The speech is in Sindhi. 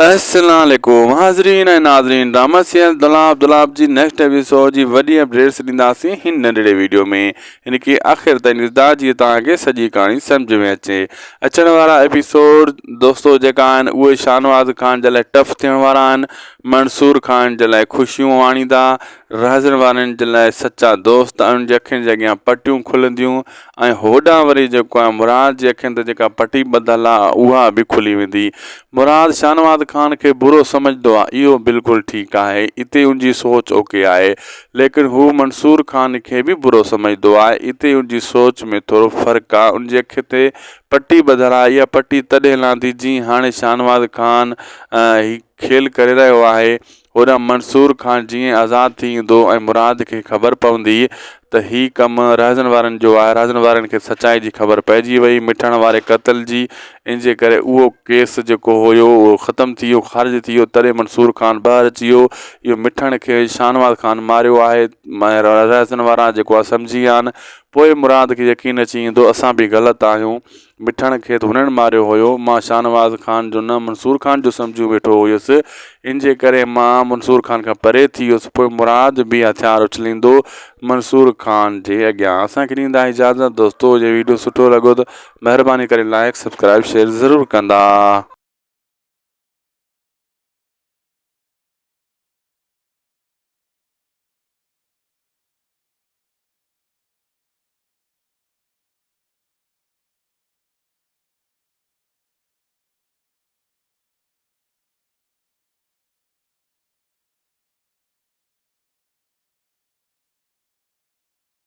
السلام عليڪم حاضرين ۽ ناظرين ڊراما سيريل دولاب دولاب جي نيڪسٽ ايپيسوڊ جي وڏي اپڊيٽس ڏينداسين هن ننڍڙي ويڊيو ۾ هن کي آخر تائين ڏسندا جيئن توهان کي سڄي ڪهاڻي سمجھ ۾ اچي اچڻ وارا ايپيسوڊ دوستو جيڪا آهن اهي شاهنواز خان جي لاء ٽف ٿيڻ وارا آهن منصور خان جي لاء خوشيون آڻيندا رهزن وارن جي لاء سچا دوست انهن جي اکين جي اڳيان پٽيون کلنديون ۽ هوڏانهن وري جيڪو آهي مراد جي اکين تي جيڪا پٽي ٻڌل آهي اها به کلي ويندي. مراد شاهنواز خان کي برو سمجهندو آهي اهو بلڪل ٺيڪ آهي اتي ان جي سوچ اوڪي آهي ليڪن هو منصور خان کي به برو سمجهندو آهي اتي ان جي سوچ ۾ ٿورو فرق آهي ان جي اکين تي پٽي ٻڌل آهي اها پٽي تڏهن لاٿي جيئن هاڻي شاهنواز خان هي کيل ڪري رهيو آهي هوڏانهن منصور خان جيئن آزاد ٿي ايندو ۽ مراد کي خبر پوندي ته هي ڪم رهزن وارن جو آهي، رهزن وارن کي سچائي جي خبر پئجي وئي مٺڻ واري قتل جي، ان جي ڪري اهو ڪيس جيڪو هيو اهو ختم ٿي ويو، خارج ٿي ويو، تڏهن منصور خان ٻاهر اچي ويو، اهو مٺڻ کي شاهنواز خان ماريو آهي ۽ رهزن وارا جيڪو آهي سمجهي ويا آهن، پوء مراد کي يقين اچي ايندو اسان به غلط آهيون. مٺڻ کي ته هنن ماريو هيو، مان شاهنواز خان جو نه منصور خان جو سمجهيو ويٺو هيس، ان جي ڪري مان منصور خان کان پري ٿي ويس، پوء مراد به هٿيار اڇليندو منصور خان جي اڳيان. اسان کي ڏيندا اجازت دوستو جي ويڊيو سٺو لڳو ته مهرباني ڪري لائيڪ سبسڪرائيب شيئر ضرور ڪندا.